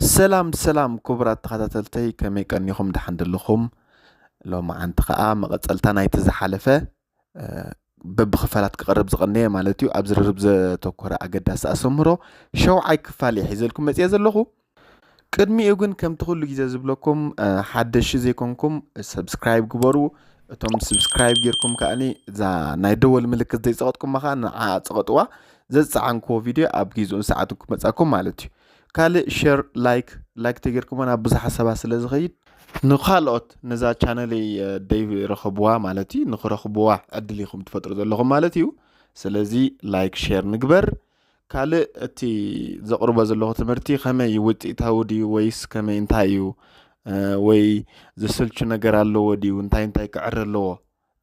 ሰላም ሰላም ክቡራት ተኸታተልተይ፣ ከመይ ቀኒኹም? ደሓን ደለኹም? ሎማዓንቲ ኸኣ መቐጸልታ ናይቲ ዝሓለፈ፣ እ፣ በብኽፋላት ክቐርብ ዝቐነየ ማለት እዩ። ኣብ ዝርርብ ዘተኮረ ኣገዳሲ ኣሰምህሮ ሸውዓይ ክፋል እየ ሒዘልኩም መጽየ ዘለኹ። ቅድሚኡ ግን ከምቲ ኩሉ ግዜ ዝብለኩም፣ እ፣ ሓደሽ ዘይኮንኩም ሰብስክራይብ ግበሩ። እቶም ሰብስክራይብ ጌርኩም ከኣኒ እዛ ናይ ደወል ምልክት ዘይጸቐጥኩማ ከኣ ንዓ ጸቐጥዋ። ዘዝጸዓንክዎ ቪድዮ ኣብ ግዜኡን ሰዓቱን ክመጻኩም ማለት እዩ። ካልእ ሸር፣ ላይክ፣ ላይክ ተጌርኩሞ ናብ ብዙሓት ሰባት ስለ ዝኸይድ ንኻልኦት ነዛ ቻነለይ፣ እ፣ ደይረኸብዋ ማለት እዩ፣ ንኽረኽብዋ ዕድል ኢኹም ትፈጥሩ ዘለኹም ማለት እዩ። ስለዚ ላይክ፣ ሸር ንግበር። ካልእ እቲ ዘቕርቦ ዘለኹ ትምህርቲ ከመይ እዩ? ውጽኢታዊ ድዩ ወይስ ከመይ እንታይ እዩ? እ፣ ወይ ዘሰልቹ ነገር ኣለዎ ድዩ? እንታይ እንታይ ክዕረ ኣለዎ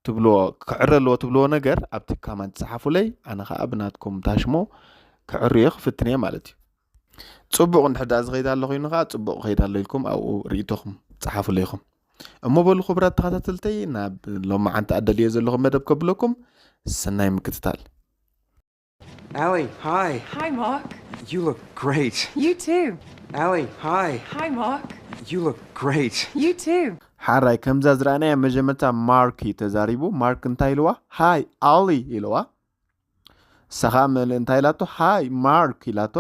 ትብልዎ፣ ክዕረ ኣለዎ ትብልዎ ነገር ኣብቲ ካማንት ጸሓፉለይ። ኣነ ኸኣ ብናትኩም ታሽሞ ክዕርዮ ክፍትን እየ ማለት እዩ። ጽቡቕ እንድሕር ደኣ ዝኸይድ ኣሎ ኮይኑ ኸኣ ጽቡቕ ክኸይድ ኣሎ ኢልኩም ኣብኡ ርእይቶኹም ጸሓፉለይ ኢኹም። እሞ በሉ ክቡራት ተኸታተልተይ፣ ናብ ሎማዓንቲ ኣዳልዮ ዘለኹ መደብ ከብለኩም። ሰናይ ምክትታል። Allie, hi. Hi, Mark. You look great. You too. Allie, hi. Hi, Mark. You look great. You too. ሓራይ ከምዛ ዝረኣናያ መጀመርታ ማርክ እዩ ተዛሪቡ። ማርክ እንታይ ኢልዋ? ሃይ ኣሊ ኢልዋ። ንሳ ኸኣ ምእንቲ እንታይ ኢላቶ? ሃይ ማርክ ኢላቶ።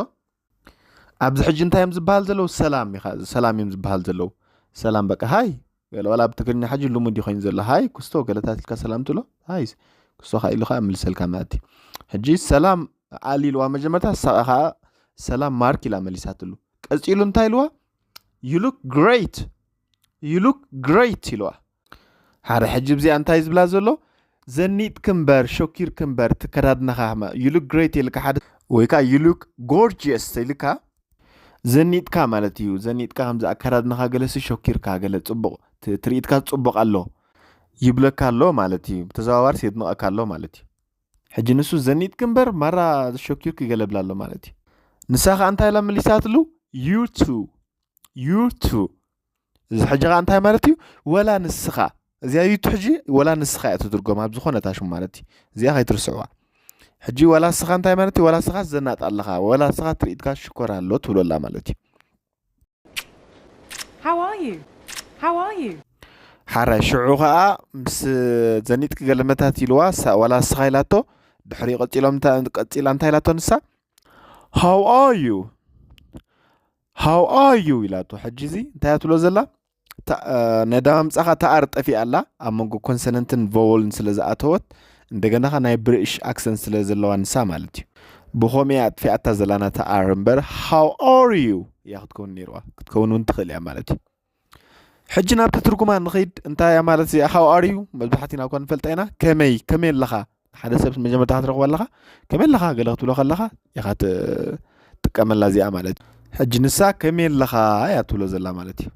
ኣብዚ ሕጂ እንታይ እዮም ዝበሃል ዘለዉ? ሰላም ኢኻ፣ ሰላም እዮም ዝበሃል ዘለዉ። ሰላም በቃ ሃይ ገለ ዋላ ኣብ ትግርኛ ሕጂ ልሙድ እዩ ኮይኑ ዘሎ። ሃይ ክስቶ ገለታት ኢልካ ሰላም ትብሎ። ሃይ ክስቶ ኸኣ ኢሉ ኸኣ ምልሰልካ ማለት እዩ። ሕጂ ሰላም ኣሊ ኢልዋ መጀመርታ፣ ንሳ ኸኣ ሰላም ማርክ ኢላ መሊሳትሉ። ቀጺሉ እንታይ ኢልዋ? You look great. You look great ኢልዋ። ሓደ ሕጂ ብዚኣ እንታይ ዝብላ ዘሎ? ዘኒጥክ እምበር ሸኪርክ እምበር ትከዳድናኻ you look great ኢልካ ሓደ ወይ ከዓ you look gorgeous ኢልካ ዘኒጥካ ማለት እዩ። ዘኒጥካ ከምዚ ኣከዳድናኻ ገለሲ ሸኪርካ ገለ ጽቡቕ ት- ትርኢትካ ጽቡቕ ኣሎ ይብለካ ኣሎ ማለት እዩ። ብተዘዋዋሪ የድንቐካ ኣሎ ማለት እዩ። ሕጂ ንሱ ዘኒጥክ እምበር ማራ ሸኪርክ ገለ ብላ ኣሎ ማለት እዩ። ንሳ ኸኣ እንታይ ኢላ መሊሳትሉ? You too. You too። እዚ ሕጂ ኸኣ እንታይ ማለት እዩ? ወላ ንስኻ። እዚኣ you too ሕጂ ወላ ንስኻ እያ ትትርጎም ኣብ ዝኾነ ታሽሙ ማለት እዩ። እዚኣ ከይትርስዕዋ። ሕጂ ወላ ንስኻ እንታይ ማለት እዩ? ወላ ንስኻ ዘናጥ ኣለኻ፣ ወላ ንስኻ ትርኢትካ ሽኮር ኣሎ ትብሎ ኣላ ማለት እዩ። How are you? How are you? ሓራይ ሽዑ ኸኣ ምስ ዘኒጥኪ ገለመታት ኢልዋ ሳ- ዋላ ንስኻ ኢላቶ። ድሕሪ ቀጺሎም እንታ- ቀጺላ እንታይ ኢላቶ ንሳ? How are you? How are you ኢላቶ። ሕጂ እዚ እንታይ እያ ትብሎ ዘላ? ታ- እ፣ ነዳ ምምጻኻ ታኣር ጠፊኣ ኣላ ኣብ መንጎ ኮንሰነንትን ቮወልን ስለ ዝኣተወት፣ እንደገና ኸ ናይ ብሪሽ ኣክሰንት ስለ ዘለዋ ንሳ ማለት እዩ። ብኸምኡ እያ ኣጥፊኣታ ዘላ ነታ ኣር እምበር how are you እያ ክትከውን ነይርዋ። ክትከውን እውን ትኽእል እያ ማለት እዩ። ሕጂ ናብቲ ትርጉማ ንኸይድ። እንታይ እያ ማለት እዚኣ how are you? መብዛሕቲና እኳ ንፈልጣ ኢና። ከመይ ከመይ ኣለኻ? ሓደ ሰብ መጀመርታ ክትረኽቦ ኣለኻ ከመይ ኣለኻ ገለ ክትብሎ ከለኻ ኢኻ ትጥቀመላ እዚኣ ማለት እዩ። ሕጂ ንሳ ከመይ ኣለኻ እያ ትብሎ ዘላ ማለት እዩ።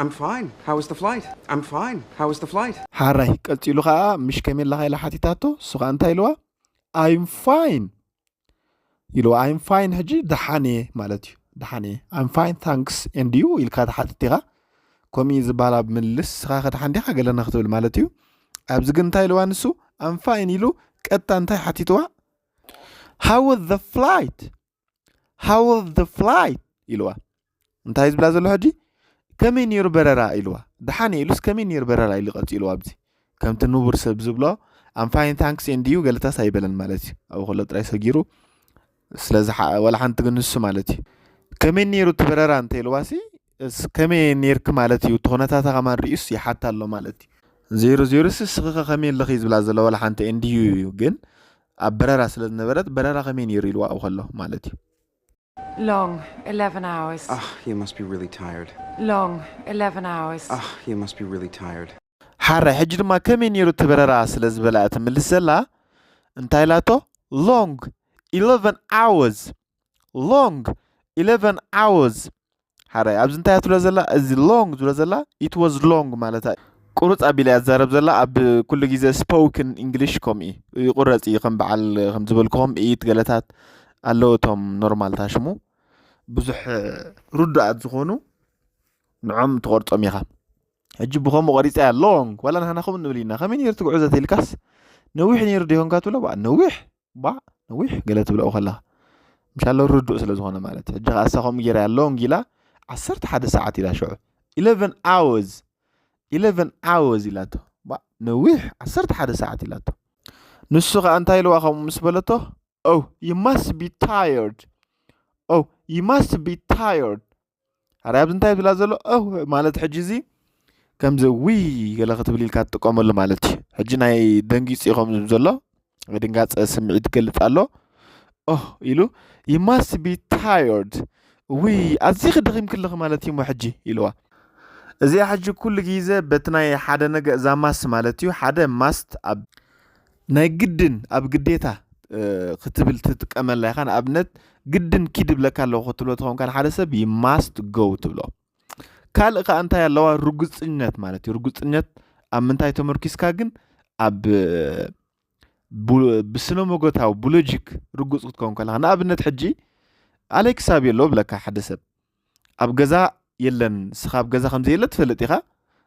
I'm fine. How was the flight? I'm fine. How was the flight? ሓራይ ቀጺሉ ኸኣ ምሽ ከመይ ኣለኻ ኢላ ሓቲታቶ። እሱ ኸኣ እንታይ ኢልዋ? I'm fine ኢልዋ። I'm fine ሕጂ ደሓን እየ ማለት እዩ። ደሓን እየ። I'm fine thanks and you ኢልካ ትሓትት ኢኻ። ከምኡ እዩ ዝበሃል ኣብ ምልልስ። ንስኻ ከ ደሓን ዲኻ ገለና ክትብል ማለት እዩ። ኣብዚ ግን እንታይ ኢልዋ ንሱ? I'm fine ኢሉ ቀጥታ እንታይ ሓቲትዋ? How was the flight? How was the flight ኢልዋ። እንታይ ዝብላ ዘሎ ሕጂ? ከመይ ነይሩ በረራ ኢልዋ። ደሓን እየ ኢሉስ ከመይ ነይሩ በረራ ኢሉ ቀጺልዋ። ኣብዚ ከምቲ ንቡር ሰብ ዝብሎ I'm fine thanks and you ገለታስ ኣይበለን ማለት እዩ። ኣብኡ ከሎ ጥራይ ሰጊሩ ስለ ዝሓ- ዋላ ሓንቲ ግን ንሱ ማለት እዩ። ከመይ ነይሩ እቲ በረራ እንተ ኢልዋሲ እስ ከመይ ነይርክ ማለት እዩ። እቲ ኩነታታ ከማን ርእዩስ ይሓታ ኣሎ ማለት እዩ። ዜሮ ዜሮ ሲ እስኺ ከ ከመይ ኣለኺ ዝብላ ዘሎ ዋላ ሓንቲ and you እዩ። ግን ኣብ በረራ ስለ ዝነበረት በረራ ከመይ ነይሩ ኢልዋ ኣብኡ ከሎ ማለት እዩ። Long, eleven hours. Ah, you must be really tired. Long, eleven hours. Ah, you must be really tired. ሓራይ ሕጂ ድማ ከመይ ነይሩ እቲ በረራ ስለ ዝበላ ትምልስ ዘላ እንታይ ኢላቶ? Long eleven hours. Long eleven hours። ሓራይ ኣብዚ እንታይ እያ ትብሎ ዘላ? እዚ long ዝብሎ ዘላ it was long ማለት እዩ። ቁርፅ ኣቢላ እያ ትዛረብ ዘላ። ኣብ ኩሉ ግዜ spoken English ከምኡ እዩ፣ ይቁረፅ እዩ። ከም በዓል ከም ዝበልኩኹም it ገለታት ኣለዉ እቶም ኖርማል ታሽሙ ብዙሕ ርዱኣት ዝኾኑ ንዖም ትቆርጾም ኢኻ። ሕጂ ብኸምኡ ቆሪጸያ long ዋላ ንሕና ከምኡ ንብል ኢና። ከመይ ነይሩ እቲ ጉዕዞ ተኢልካስ ነዊሕ ነይሩ ዶ ይኾንካ ትብሎ? ባእ ነዊሕ ባእ ነዊሕ ገለ ትብሎ ከለኻ ምሻሎ ርዱእ ስለ ዝኾነ ማለት እዩ። ሕጂ ከኣ እሳ ከምኡ ጌራ ኣሎ እንጊላ ዓሰርተ ሓደ ሰዓት ኢላ ሽዑ eleven hours eleven hours ኢላቶ። ባ ነዊሕ ዓሰርተ ሓደ ሰዓት ኢላቶ። ንሱ ከኣ እንታይ ኢልዋ ከምኡ ምስ በለቶ? Oh, you must be tired. Oh, you must be tired. ኣረ ኣብዚ እንታይ ብላ ዘሎ? Oh ማለት ሕጂ እዚ ከምዚ ውይ ገለ ክትብል ኢልካ ትጥቀመሉ ማለት እዩ። ሕጂ ናይ ደንጊፂ ከም ዘሎ ድንጋፀ ስምዒት ትገልፅ ኣሎ። Oh ኢሉ you must be tired. ውይ ኣዚኺ ደኺምክለኺ ማለት እዩ ሕጂ ኢልዋ። እዚኣ ሕጂ ኩሉ ግዜ በቲ ናይ ሓደ ነገር እዛ ማስት ማለት እዩ ሓደ ማስት ኣብ ናይ ግድን ኣብ ግዴታ ክትብል ትጥቀመላ ኢኻ። ንኣብነት ግድን ኪድ ብለካ ኣለኹ ክትብሎ ትኸውን ካል ሓደ ሰብ you must go ትብሎ። ካልእ ከዓ እንታይ ኣለዋ? ርጉፅነት ማለት እዩ። ርጉፅነት ኣብ ምንታይ ተመርኪስካ ግን ኣብ ብስነ መጎታዊ ብሎጂክ ርጉፅ ክትከውን ከለካ ንኣብነት ሕጂ ኣሌክስ ኣብ የሎ ብለካ ሓደ ሰብ ኣብ ገዛ የለን። ንስኻ ኣብ ገዛ ከም ዘየለ ትፈልጥ ኢኻ፣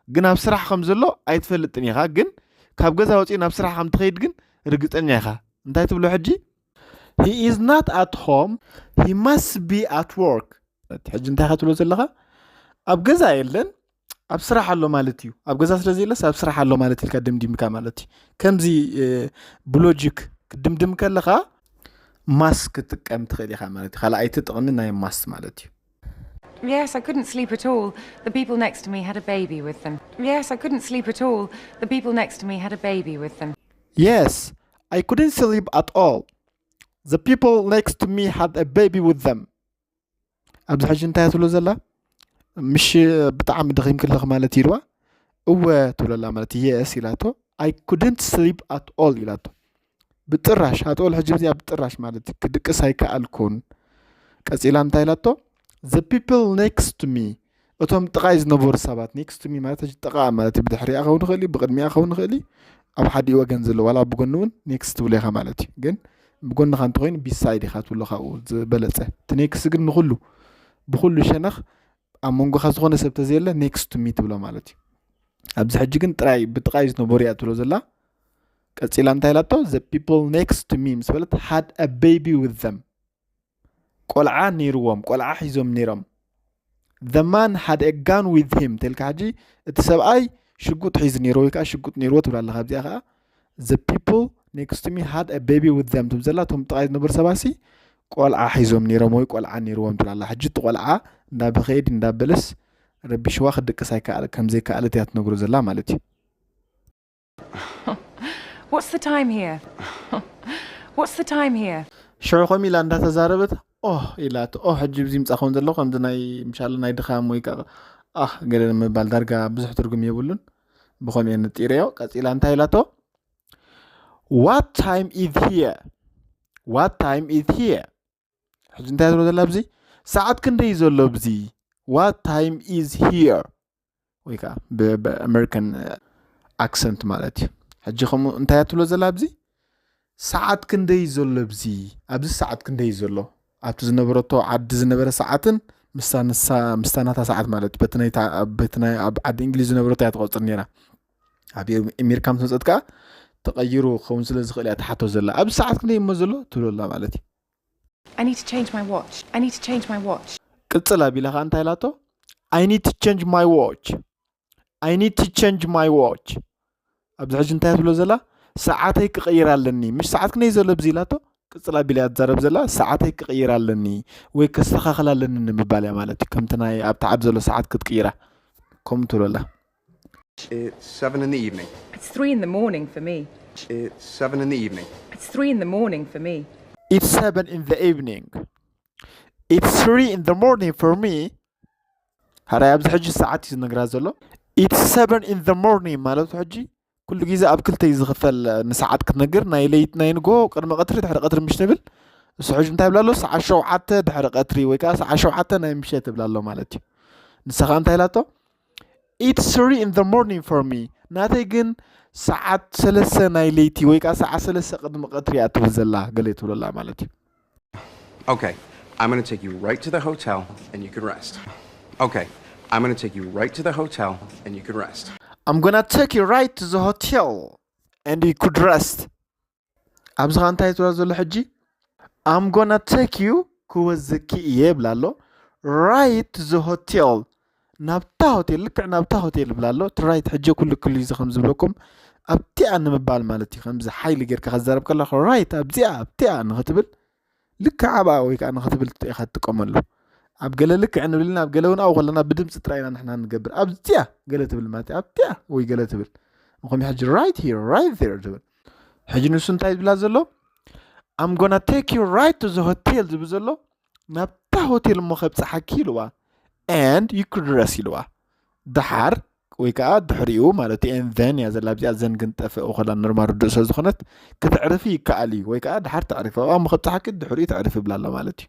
ግን ኣብ ስራሕ ከም ዘሎ ኣይትፈልጥን ኢኻ። ግን ካብ ገዛ ወፂኡ ናብ ስራሕ ከም ትኸይድ ግን ርግፀኛ ኢኻ። እንታይ ትብሎ ሕጂ? He is not at home, he must be at work። ሕጂ እንታይ ኢኻ ትብሎ ዘለኻ? ኣብ ገዛ የለን፣ ኣብ ስራሕ ኣሎ ማለት እዩ። ኣብ ገዛ ስለ ዘየለስ ኣብ ስራሕ ኣሎ ማለት ኢልካ ድምዲምካ ማለት እዩ። ከምዚ ብሎጂክ ክትድምድም ከለኻ ማስት ክትጥቀም ትኽእል ኢኻ ማለት እዩ። ካልኣይቲ ጥቕሚ ናይ ማስት ማለት እዩ። Yes, I couldn't sleep at all. The people next to me had a baby with them. Yes, I couldn't sleep at all. The people next to me had a baby with them. Yes, I couldn't sleep at all. The people next to me had a baby with them. ኣብዚ ሕጂ እንታይ ትብሎ ዘላ? ምሽ ብጣዕሚ ደኺምክለኺ ማለት ኢልዋ? እወ ትብለላ ማለት የስ ኢላቶ። I couldn't sleep at all ኢላቶ። ብጥራሽ ኣጥኦል ሕጂ እዚኣ ብጥራሽ ማለት ክድቅስ ኣይከኣልኩን። ቀፂላ እንታይ ኢላቶ? The people next to me እቶም ጥቓይ ዝነበሩ ሰባት next to me ማለት ሕጂ ጥቓ ማለት እዩ። ብድሕሪኣ ክኸውን ይኽእል እዩ፣ ብቕድሚኣ ክኸውን ይኽእል እዩ። ኣብ ሓደ ወገን ዘሎ ዋላ ብጎኒ እውን ኔክስት ትብሎ ኢኻ ማለት እዩ። ግን ብጎንኻ እንተኮይኑ ቢሳይድ ኢኻ ትብሎ ካብኡ ዝበለፀ። እቲ ኔክስት ግን ንኩሉ ብኩሉ ሸነኽ ኣብ መንጎኻ ዝኾነ ሰብ ተዘየለ next to me ትብሎ ማለት እዩ። ኣብዚ ሕጂ ግን ጥራይ ብጥቓይ ዝነበሩ እያ ትብሎ ዘላ። ቀፂላ እንታይ ኢላቶ? The people next to me ምስ በለት had a baby with them ቆልዓ ነይርዎም፣ ቆልዓ ሒዞም ነይሮም። The man had a gun with him ተልካ ሕጂ እቲ ሰብኣይ ሽጉጥ ሒዙ ነይሩ ወይ ከዓ ሽጉጥ ነይርዎ ትብላ ኣለካ። ኣብዚኣ ከዓ the people next to me had a baby with them ትብል ዘላ እቶም ጥቓይ ዝነበሩ ሰባሲ ቆልዓ ሒዞም ነይሮም ወይ ቆልዓ ነይርዎም ትብላ ኣላ። ሕጂ እቲ ቆልዓ እንዳበኸየ ድዩ እንዳበለስ ረቢሽዋ ክድቅስ ኣይከኣለ ከም ዘይከኣለት እያ ትነግሮ ዘላ ማለት እዩ። What's the time here? What's the time here? ሽዑ ከም ኢላ እንዳተዛረበት ኦህ ኢላት ኦህ ሕጂ ብዚ ምፃ ከውን ዘለኹ ከምዚ ናይ ምሻለ ናይ ድኻም ወይ ከዓ ኣህ ገለ ንምባል ዳርጋ ብዙሕ ትርጉም የብሉን። ብኸምኡ እየ ነጢረዮ። ቀፂላ እንታይ ኢላቶ? What time is here? What time is here? ሕጂ እንታይ ትብሎ ዘላ ኣብዚ ሰዓት ክንደይ እዩ ዘሎ ኣብዚ? What time is here? ወይ ከዓ ብኣሜሪካን ኣክሰንት ማለት እዩ። ሕጂ ከምኡ እንታይ ትብሎ ዘላ ኣብዚ ሰዓት ክንደይ እዩ ዘሎ ኣብዚ? ኣብዚ ሰዓት ክንደይ እዩ ዘሎ? ኣብቲ ዝነበረቶ ዓዲ ዝነበረ ሰዓትን ምስታ ንሳ ምስታ ናታ ሰዓት ማለት እዩ። በቲ ናይታ በቲ ናይ ኣብ ዓዲ እንግሊዝ ዝነበረቶ እያ ትቆፅር ነይራ። ኣብ ኣሜሪካ ምስ መፀት ከዓ ተቐይሩ ክኸውን ስለ ዝኽእል እያ ትሓቶ ዘላ። ኣብዚ ሰዓት ክንደይ እሞ ዘሎ ትብሎ ኣላ ማለት እዩ። I need to change my watch. I need to change my watch. ቅፅል ኣቢላ ከዓ እንታይ ኢላቶ? I need to change my watch. I need to change my watch. ኣብዚ ሕጂ እንታይ ትብሎ ዘላ? ሰዓተይ ክቕይር ኣለኒ። ምሽ ሰዓት ክንደይ ዘሎ ብዚ ኢላቶ? ቅፅል ኣቢላ እያ ትዛረብ ዘላ። ሰዓተይ ክቕይር ኣለኒ ወይ ከስተኻኽል ኣለኒ ንምባል እያ ማለት እዩ። ከምቲ ናይ ኣብቲ ዓድ ዘሎ ሰዓት ክትቅይራ ከምኡ ትብሎ ኣላ። It's seven in the evening. It's three in the morning for me. It's seven in the evening. It's three in the morning for me. It's seven in the evening. It's three in the morning for me. ሃራይ ኣብዚ ሕጂ ሰዓት እዩ ዝነግራ ዘሎ። It's seven in the morning ማለቱ ሕጂ ኩሉ ግዜ ኣብ ክልተ እዩ ዝኽፈል ንሰዓት ክትነግር ናይ ለይት ናይ ንጎ ቅድሚ ቀትሪ ድሕሪ ቀትሪ ምሽ ንብል። እሱ ሕጂ እንታይ ብላ ኣሎ? ሰዓት ሸውዓተ ድሕሪ ቀትሪ ወይ ከዓ ሰዓት ሸውዓተ ናይ ምሸት ትብላ ኣሎ ማለት እዩ። ንሳ ከዓ እንታይ ኢላቶ? It's three in the morning for me. ናተይ ግን ሰዓት ሰለስተ ናይ ለይቲ ወይ ከዓ ሰዓት ሰለስተ ቅድሚ ቀትሪ እያ ትብል ዘላ ገለ ትብለላ ማለት እዩ። Okay, I'm going to take you right to the hotel and you can rest. Okay, I'm going to take you right to the hotel and you can rest. I'm gonna take you right to the hotel and you could rest. ኣብዚ ኸ እንታይ ትብላ ዘሎ ሕጂ? I'm gonna take you ክወዘኪ እየ ይብላ ኣሎ። Right to the hotel፣ ናብታ ሆቴል፣ ልክዕ ናብታ ሆቴል ይብላ ኣሎ። እቲ right ሕጂ ኩሉ ክሉ እዚ ከም ዝብለኩም ኣብቲኣ ንምባል ማለት እዩ። ከምዚ ሓይሊ ጌርካ ከዛረብ ከለኻ right ኣብዚኣ ኣብቲኣ ንኽትብል ልክዕ ኣብኣ ወይ ከዓ ንኽትብል ኢኻ ትጥቀመሉ። ኣብ ገለ ልክዕ ንብልና ኣብ ገለ እውን ኣብኡ ከለና ብድምፂ ጥራይ ኢና ንሕና ንገብር። ኣብዚኣ ገለ ትብል ማለት ኣብቲኣ ወይ ገለ ትብል። ንኹም ሕጂ right here, right there ትብል። ሕጂ ንሱ እንታይ ዝብላ ዘሎ? I'm gonna take you right to the hotel ዝብል ዘሎ ናብታ ሆቴል እሞ ከብፅሓኪ ኢልዋ። And you could rest ኢልዋ። ደሓር ወይ ከዓ ድሕሪኡ ማለት እዩ። And then እያ ዘላ ኣብዚኣ ዘን ግን ጠፍእ ከላ ኖርማል ርድእ ስለ ዝኾነት ክትዕርፊ ይከኣል እዩ ወይ ከዓ ደሓር ተዕርፊ ኣብኣ እሞ ከብፅሓኪ ድሕሪኡ ተዕርፊ ይብላ ኣሎ ማለት እዩ።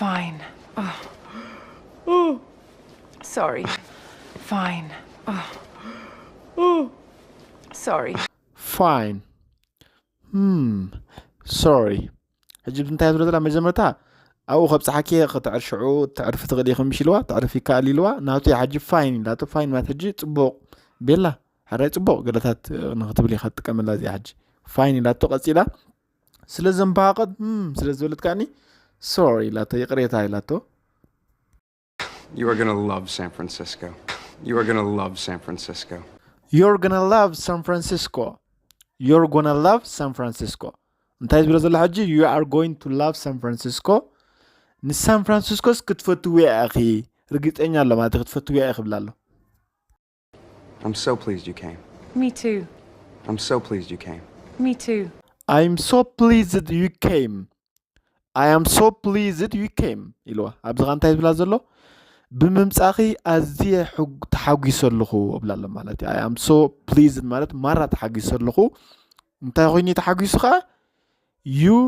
Fine. Oh. Oh. Sorry. Fine. Oh. Oh. Sorry. Fine. Hmm. Sorry. ሕጂ እንታይ ትብሎ ዘላ መጀመርታ ኣብኡ ከብፅሓኪ ክትዕርሽዑ ትዕርፊ ትኽእል ኢኹም ምሽ ኢልዋ ትዕርፊ ይከኣል ኢልዋ ናቱ እያ ሕጂ fine ኢላቶ fine ማለት ሕጂ ፅቡቕ ቤላ ሕራይ ፅቡቕ ገለታት ንክትብል ኢኻ ትጥቀመላ እዚኣ ሕጂ fine ኢላቶ ቀፂላ ስለ ዘንባሃቐት ስለ ዝበለት ከዓኒ sorry ኢላቶ ይቕሬታ ኢላቶ You are going to love San Francisco. You are going to love San Francisco. You're gonna love San Francisco. You're gonna love San Francisco. እንታይ ዝብሎ ዘሎ ሕጂ you are going to love San Francisco ንሳን ፍራንሲስኮስ ክትፈትውያ ኢኺ ርግፀኛ ኣሎ ማለት ክትፈትውያ ኢኺ ብላ ኣሎ I'm so pleased you came. Me too. I'm so pleased you came. Me too. I'm so pleased you came. I am so pleased you came ኢልዋ ኣብዚ ኸ እንታይ ዝብላ ዘሎ ብምምፃኺ ኣዝየ ተሓጒሰ ኣለኹ እብላ ኣሎ ማለት እዩ I am so pleased ማለት ማራ ተሓጒሰ ኣለኹ እንታይ ኮይኑ ተሓጒሱ ከዓ you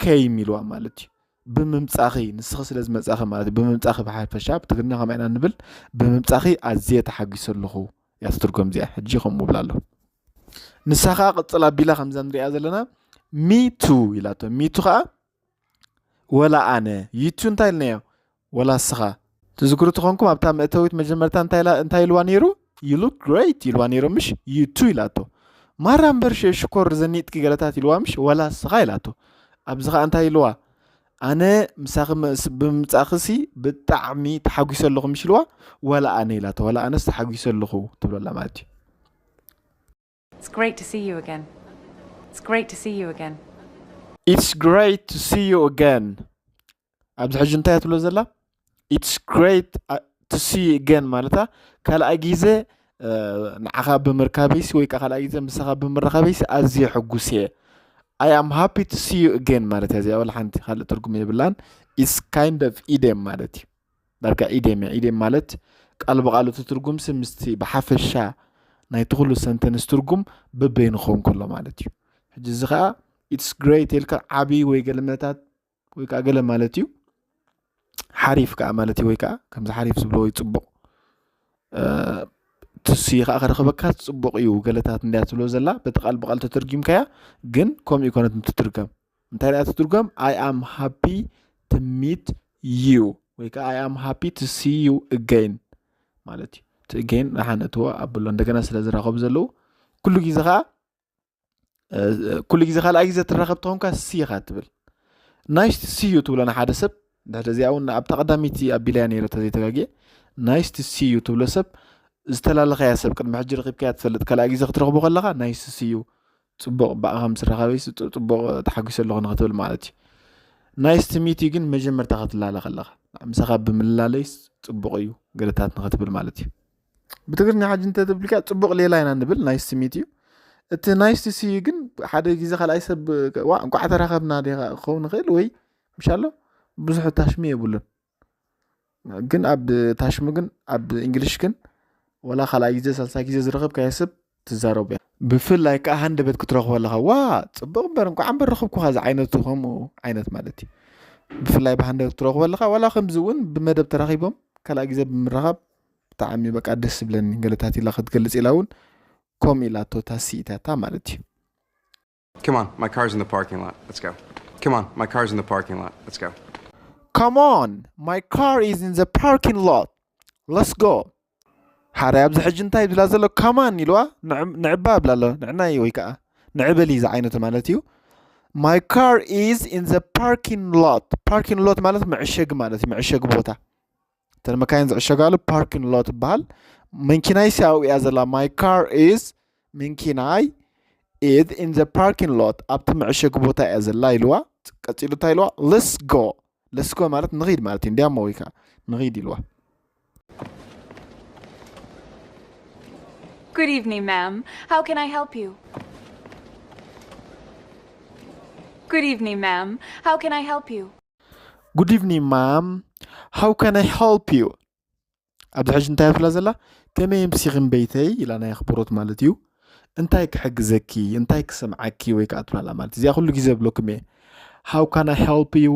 came ኢልዋ ማለት እዩ ብምምፃኺ ንስኺ ስለ ዝመፃኺ ማለት እዩ ብምምፃኺ ብሓፈሻ ብትግርኛ ከምኡ ኢና ንብል ብምምፃኺ ኣዝየ ተሓጒሰ ኣለኹ እያ ትትርጎም እዚኣ ሕጂ ከምኡ ብላ ኣሎ ንሳ ከዓ ቅፅል ኣቢላ ከምዛ ንሪኣ ዘለና me too ኢላቶ me too ከዓ ወላ ኣነ you too እንታይ ኢልናዮ ወላ እስኻ ትዝክሩ ትኾንኩም ኣብታ መእተዊት መጀመርታ እንታይ ኢልዋ ነይሩ you look great ኢልዋ ነይሩ ምሽ you too ኢላቶ ማራ እምበር ሽኮር ዘኒጥኪ ገለታት ኢልዋ ምሽ ወላ እስኻ ኢላቶ ኣብዚ ከዓ እንታይ ኢልዋ ኣነ ምሳኺ ብምምፃእኽሲ ብጣዕሚ ተሓጒሰ ኣለኹ ምሽ ኢልዋ ወላ ኣነ ኢላቶ ወላ ኣነስ ተሓጒሰ ኣለኹ ትብለላ ማለት እዩ It's great to see you again. It's great to see you again. It's great to see you again ኣብዚ ሕጂ እንታይ ትብሎ ዘላ It's great to see you again ማለታ ካልኣይ ግዜ ንዓኻ ብምርካበይሲ ወይ ከዓ ካልኣይ ግዜ ምሳኻ ብምረኻበይሲ ኣዝየ ሕጉስ እየ I am happy to see you again ማለት እያ እዚኣ ወላ ሓንቲ ካልእ ትርጉም የብላን It's kind of idiom ማለት እዩ ዳርጋ idiom እያ idiom ማለት ቃል ብቃሉ እቲ ትርጉምሲ ምስቲ ብሓፈሻ ናይቲ ኩሉ sentence ትርጉም በበይኑ ክኸውን ከሎ ማለት እዩ ሕጂ እዚ ከዓ it's great ኢልካ ዓብዪ ወይ ገለመታት ወይ ከዓ ገለ ማለት እዩ ሓሪፍ ከዓ ማለት እዩ ወይ ከዓ ከምዚ ሓሪፍ ዝብሎ ወይ ፅቡቕ ትሲ ከዓ ክረኽበካ ፅቡቕ እዩ ገለታት እንድያ ትብሎ ዘላ በቲ ቃል ብቃል ተተርጊምካያ ግን ከምኡ ይኮነት እንትትርገም እንታይ ደኣ ትትርጎም I am happy to meet you ወይ ከዓ I am happy to see you again ማለት እዩ እቲ again ደሓን እትዎ ኣብሎ እንደገና ስለ ዝራኸቡ ዘለዉ ኩሉ ግዜ ከዓ ኩሉ ግዜ ካልኣይ ግዜ ትራኸብ ተኾንካ ሲ ኢኻ ትብል nice to see you ትብሎ ንሓደ ሰብ ድሕሪ እዚኣ እውን ኣብታ ቀዳመይቲ ኣቢለያ ነይረ ተዘይተጋግየ nice to see you ትብሎ ሰብ ዝተላለኸያ ሰብ ቅድሚ ሕጂ ረኺብካያ ትፈልጥ ካልኣይ ግዜ ክትረኽቦ ከለኻ nice to see you ፅቡቕ ብኣኻ ምስ ረኻበይ ፅቡቕ ተሓጒሰ ኣለኹ ንኽትብል ማለት እዩ nice to meet you ግን መጀመርታ ክትላለ ከለኻ ምሳኻ ብምልላለይ ፅቡቕ እዩ ገለታት ንኽትብል ማለት እዩ ብትግርኛ ሕጂ እንተትብልካ ፅቡቕ ሌላ ኢና ንብል nice to meet you እቲ nice to see you ግን ሓደ ግዜ ካልኣይ ሰብ ዋ እንቋዕ ተራኸብና ዲኻ ክኸውን ይኽእል ወይ ምሻሎ ብዙሕ ታሽሚ የብሉን ግን ኣብ ታሽሙ ግን ኣብ እንግሊሽ ግን ወላ ካልኣይ ግዜ ሳልሳይ ግዜ ዝረኸብካዮ ሰብ ትዛረቡ እያ ብፍላይ ከዓ ሃንደበት ክትረኽቦ ኣለኻ ዋ ፅቡቕ እምበር እንኳዕ እምበር ረኽብኩኻ ዝዓይነቱ ከምኡ ዓይነት ማለት እዩ ብፍላይ ብሃንደበት ክትረኽቦ ኣለኻ ዋላ ከምዚ እውን ብመደብ ተራኺቦም ካልኣይ ግዜ ብምራኻብ ብጣዕሚ በቃ ደስ ዝብለኒ ገለታት ኢላ ክትገልፅ ኢላ እውን ከምኡ ኢላቶ ታሲ ኢታታ ማለት እዩ Come on, my car's in the parking lot. Let's go. Come on, my car's in the parking lot. Let's go. Come on, my car is in the parking lot. Let's go. ሓደ ኣብዚ ሕጂ እንታይ ይብላ ዘሎ come on ኢልዋ ንዕባ ይብላ ኣሎ ንዕናይ ወይ ከዓ ንዕበሊ ዝዓይነቱ ማለት እዩ My car is in the parking lot. Parking lot ማለት መዕሸጊ ማለት እዩ፣ መዕሸጊ ቦታ፣ እተን መካይን ዝዕሸጋሉ parking lot ይበሃል። መኪናይ ኣብኡ እያ ዘላ። My car is፣ መኪናይ is in the parking lot፣ ኣብቲ መዕሸጊ ቦታ እያ ዘላ ኢልዋ። ቀጺሉ እንታይ ኢልዋ? Let's go። Let's go ማለት ንኺድ ማለት እዩ። እንዲያሞ ወይ ከዓ ንኺድ ኢልዋ። Good evening, ma'am. How can I help you? Good evening, ma'am. How can I help you? Good evening, ma'am. How can I help you? ኣብዚ ሕጂ እንታይ ትብላ ዘላ? ከመይ ኣምሲኺ እምበይተይ ኢላ ናይ ኣኽብሮት ማለት እዩ። እንታይ ክሕግዘኪ፣ እንታይ ክሰምዓኪ ወይ ከዓ ትብላላ ማለት እዚኣ ኩሉ ግዜ ብለኩም እየ። How can I help you?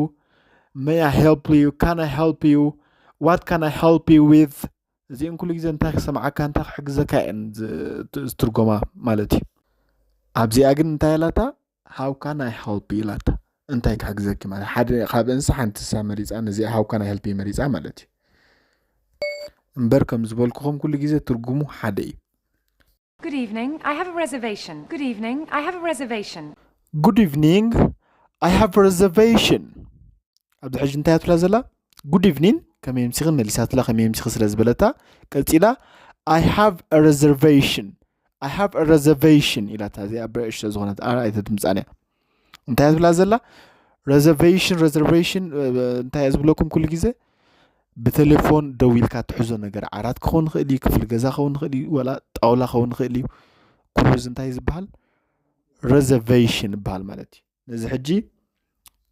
May I help you? Can I help you? What can I help you with? እዚአን ኩሉ ግዜ እንታይ ክሰምዓካ እንታይ ክሕግዘካ እየን ዝትርጎማ ማለት እዩ። ኣብዚኣ ግን እንታይ ኢላታ? How can I help you ኢላታ። እንታይ ክሕግዘኪ ማለት ሓደ ካብ እንስ ሓንቲ እሳ መሪፃ ነዚኣ how can I help you መሪፃ ማለት እዩ። እምበር ከም ዝበልኩኹም ኩሉ ግዜ ትርጉሙ ሓደ እዩ። Good evening. I have a reservation. Good evening. I have a reservation. Good evening. I have a reservation. ኣብዚ ሕጂ እንታይ ትብላ ዘላ? Good evening። ከመይ ኣምሲኺ መሊሳትላ፣ ከመይ ኣምሲኺ ስለ ዝበለታ ቀፂላ I have a reservation። I have a reservation ኢላታ። እዚኣ ብርዕሽ ዝኾነት ኣር ኣይተድምፃን እያ። እንታይ ትብላ ዘላ? Reservation፣ reservation እንታይ እያ ዝብለኩም ኩሉ ግዜ? ብቴሌፎን ደው ኢልካ ትሕዞ ነገር፣ ዓራት ክኸውን ይኽእል እዩ፣ ክፍሊ ገዛ ክኸውን ይኽእል እዩ፣ ወላ ጣውላ ክኸውን ይኽእል እዩ። ኩሉ እዚ እንታይ ዝበሃል? Reservation ይበሃል ማለት እዩ። ነዚ ሕጂ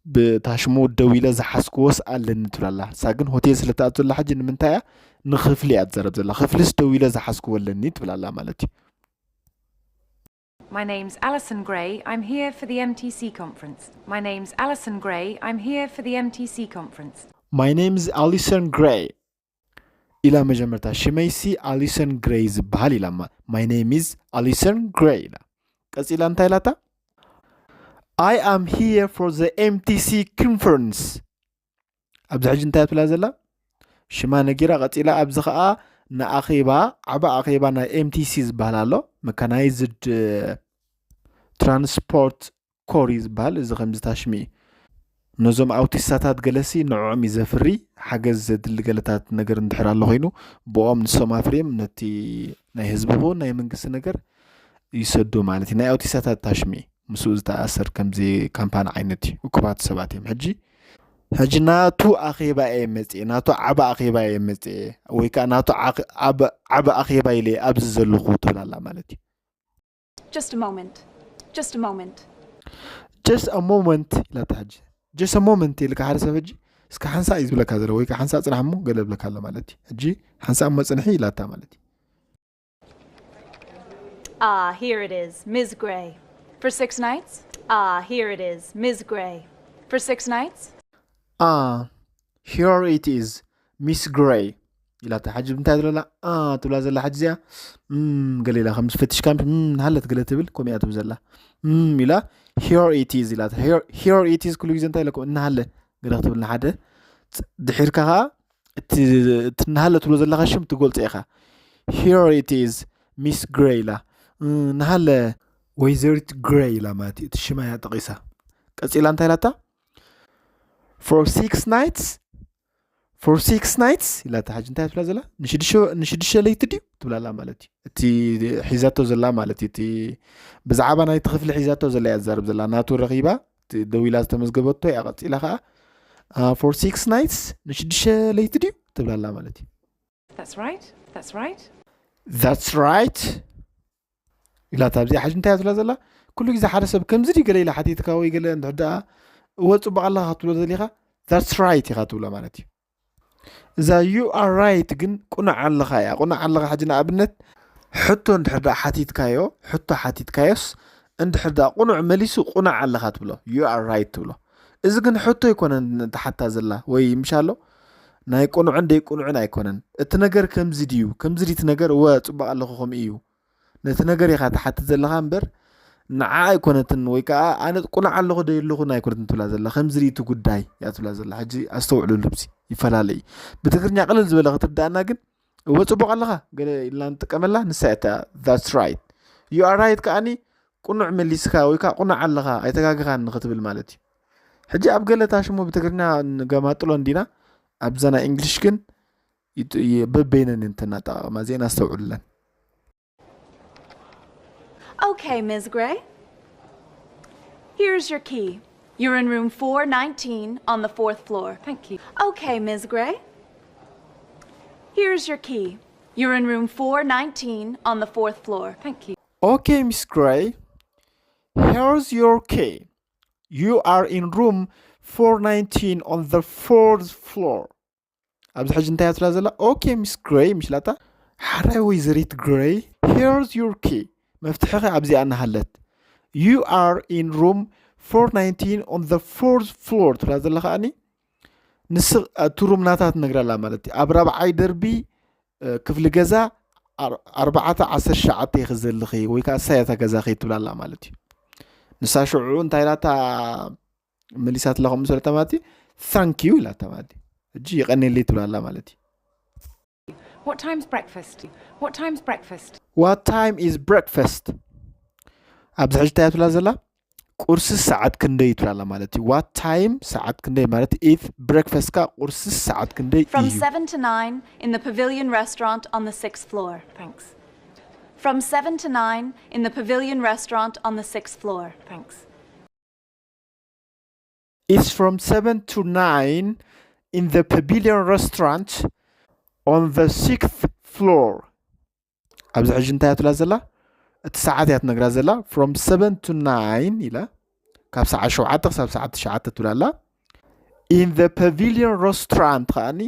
ብታሽሙ ደው ኢለ ዝሓዝክዎስ ኣለኒ ትብላላ። እሳ ግን ሆቴል ስለ ትኣቱ ዘላ ሕጂ ንምንታይ እያ ንክፍሊ እያ ትዘረብ ዘላ። ክፍሊስ ደው ኢለ ዝሓዝክዎ ኣለኒ ትብላላ ማለት እዩ። My name's Alison Gray. I'm here for the M T C conference. My name's Alison Gray. I'm here for the M T C conference. My name is Alison Gray ኢላ መጀመርታ። ሽመይሲ ኣሊሰን ግሬይ ዝበሃል ኢላ። My name is Alison Gray ኢላ። ቀፂላ እንታይ ኢላታ? I am here for the M T C conference። ኣብዚ ሕጂ እንታይ ትብላ ዘላ? ሽማ ነጊራ ቀፂላ። ኣብዚ ከዓ ንኣኼባ፣ ዓቢ ኣኼባ ናይ M T C ዝበሃል ኣሎ፣ Mechanized Transport Corps ዝበሃል። እዚ ከምዚ ታሽሚ እዩ። ነዞም ኣውቲስታታት ገለሲ ንዕኦም እዩ ዘፍሪ። ሓገዝ ዘድሊ ገለታት ነገር እንድሕር ኣሎ ኮይኑ ብኦም ንሶም ኣፍርዮም ነቲ ናይ ህዝቢ ይኹን ናይ መንግስቲ ነገር ይሰዱ ማለት እዩ። ናይ ኣውቲስታታት ታሽሚ ምስኡ ዝተኣሰር ከምዚ ካምፓኒ ዓይነት እዩ። እኩባት ሰባት እዮም። ሕጂ ሕጂ ናቱ ኣኼባ እየ መፅኤ፣ ናቱ ዓቢ ኣኼባ እየ መፅኤ ወይ ከዓ ናቱ ዓኽ- ዓቢ ዓቢ ኣኼባ ኢለ እየ ኣብዚ ዘለኹ ትብል ኣላ ማለት እዩ። Just a moment. Just a moment. Just a moment ኢላታ። ሕጂ just a moment ኢልካ ሓደ ሰብ ሕጂ እስከ ሓንሳእ እዩ ዝብለካ ዘሎ ወይ ከዓ ሓንሳእ ፅናሕ እሞ ገለ ይብለካ ኣሎ ማለት እዩ። ሕጂ ሓንሳእ እሞ ፅንሒ ኢላታ ማለት እዩ። Ah, here it is, Miss Gray. For six nights? Ah, here it is, Miss Gray. For six nights? Ah, here it is, Miss Gray ኢላታ። ሕጂ እንታይ ትብለላ? ኣ ትብላ ዘላ ሕጂ እዚኣ እም፣ ገለ ኢላ ከም ዝፈትሽካ እም፣ ናሃለት ገለ ትብል ከምኡ እያ ትብል ዘላ። እም፣ ኢላ here it is ኢላታ። Here, here it is ኩሉ ግዜ እንታይ ኢለኩም? እናሃለ ገለ ክትብል ንሓደ ፅ- ድሒርካ ከዓ እቲ እቲ እናሃለ ትብሎ ዘለካ ሽም ትገልፆ ኢኻ። Here it is, Miss Gray ኢላ። እም፣ ናሃለ ወይዘሪት ግሬይ ኢላ ማለት እዩ። እቲ ሽማ እያ ጠቒሳ። ቀፂላ እንታይ ኢላታ? For six nights? For six nights ኢላታ። ሕጂ እንታይ ትብላ ዘላ? ንሽድሽተ ንሽድሽተ ለይቲ ድዩ ትብላላ ማለት እዩ። እቲ ሒዛቶ ዘላ ማለት እዩ። እቲ ብዛዕባ ናይቲ ክፍሊ ሒዛቶ ዘላ እያ ትዛረብ ዘላ። ናቱ ረኺባ እቲ ደው ኢላ ዝተመዝገበቶ እያ። ቀፂላ ከዓ uh, for six nights ንሽድሽተ ለይቲ ድዩ ትብላላ ማለት እዩ። That's right. That's right. That's right ኢላታ። ኣብዚኣ ሕጂ እንታይ እያ ትብላ ዘላ? ኩሉ ግዜ ሓደ ሰብ ከምዚ ድዩ ገለ ኢላ ሓቲትካ ወይ ገለ እንድሕር ደኣ እወ ፅቡቕ ኣለኻ ክትብሎ ዘሊኻ that's right ኢኻ ትብሎ ማለት እዩ። እዛ you are right ግን ቁኑዕ ኣለኻ እያ። ቁኑዕ ኣለኻ ሕጂ ንኣብነት ሕቶ እንድሕር ደኣ ሓቲትካዮ፣ ሕቶ ሓቲትካዮስ እንድሕር ደኣ ቁኑዕ መሊሱ ቁኑዕ ኣለኻ ትብሎ፣ you are right ትብሎ። እዚ ግን ሕቶ ኣይኮነን ተሓታ ዘላ ወይ ምሽ ኣሎ ናይ ቁኑዕን ደይ ቁኑዕን ኣይኮነን። እቲ ነገር ከምዚ ድዩ? ከምዚ ድዩ እቲ ነገር? እወ ፅቡቕ ኣለኹ ከምኡ እዩ። ነቲ ነገር ኢኻ ትሓትት ዘለኻ እምበር ንዓ ኣይኮነትን ወይ ከዓ ኣነ ቁኑዕ ኣለኹ ደይ ኣለኹን ኣይኮነትን ትብላ ዘላ። ከምዚ ድዩ እቲ ጉዳይ እያ ትብላ ዘላ። ሕጂ ኣስተውዕሉ ልብሲ ይፈላለ እዩ። ብትግርኛ ቅልል ዝበለ ክትርዳእና ግን እወ ፅቡቕ ኣለኻ ገለ ኢልና ንጥቀመላ ንሳ እያ እታ that's right። You are right ከዓኒ ቅኑዕ መሊስካ ወይ ከዓ ቅኑዕ ኣለኻ ኣይተጋግኻን ንክትብል ማለት እዩ። ሕጂ ኣብ ገለ ታሽሙ ብትግርኛ ንገማጥሎ እንዲና፣ ኣብዛ ናይ እንግሊሽ ግን ይጥ- ይ- በበይነን እንትን ኣጠቃቅማ እዚአን ኣስተውዕሉለን። Okay, Miss Gray. Here's your key. You're in room four nineteen on the fourth floor. Thank you. Okay, Miss Gray. Here's your key. You're in room four nineteen on the fourth floor. Thank you. Okay, Miss Gray, here's your key. You are in room four nineteen on the fourth floor. ኣብዚ ሕጂ እንታይ እያ ትብላ ዘላ? Okay, Miss Gray፣ ምሽ ኢላታ። ሓራይ ወይዘሪት ግሬይ፣ here's your key፣ መፍትሕኺ ኣብዚኣ እናሃለት። You are in room four nineteen on the fourth floor ትብላ ዘላ ከኣኒ ንስ እቲ ሩም ናታ ትነግራ ኣላ ማለት እዩ። ኣብ ራብዓይ ደርቢ እ፣ ክፍሊ ገዛ ኣር- ኣርባዕተ ዓሰርተ ትሽዓተ ኢኺ ዘለኺ ወይ ከዓ እሳይ እታ ገዛኺ ትብላ ኣላ ማለት እዩ። ንሳ ሽዑ እንታይ ኢላታ መሊሳትላ ከምኡ ስለታ ማለት እዩ፣ thank you ኢላታ ማለት እዩ። ሕጂ ይቐንየለይ ትብላ ኣላ ማለት እዩ። What time's breakfast? What time's breakfast? What time is breakfast? ኣብዚ ሕጂ እንታይ እያ ትብላ ዘላ? ቁርሲ ሰዓት ክንደይ እዩ ትብላ ኣላ ማለት እዩ። What time፣ ሰዓት ክንደይ ማለት እዩ። Is breakfast ከ ቁርሲ ሰዓት ክንደይ From እዩ? seven to nine in the Pavilion Restaurant on the sixth floor. Thanks. From seven to nine in the Pavilion Restaurant on the sixth floor. Thanks. It's from seven to nine in the Pavilion Restaurant on the sixth floor. ኣብዚ ሕጂ እንታይ እያ ትብላ ዘላ? እቲ ሰዓት እያ ትነግራ ዘላ። From seven to nine ኢላ፣ ካብ ሰዓት ሸውዓተ ክሳብ ሰዓት ትሽዓተ ትብላ ኣላ። In the Pavilion Restaurant ከኣኒ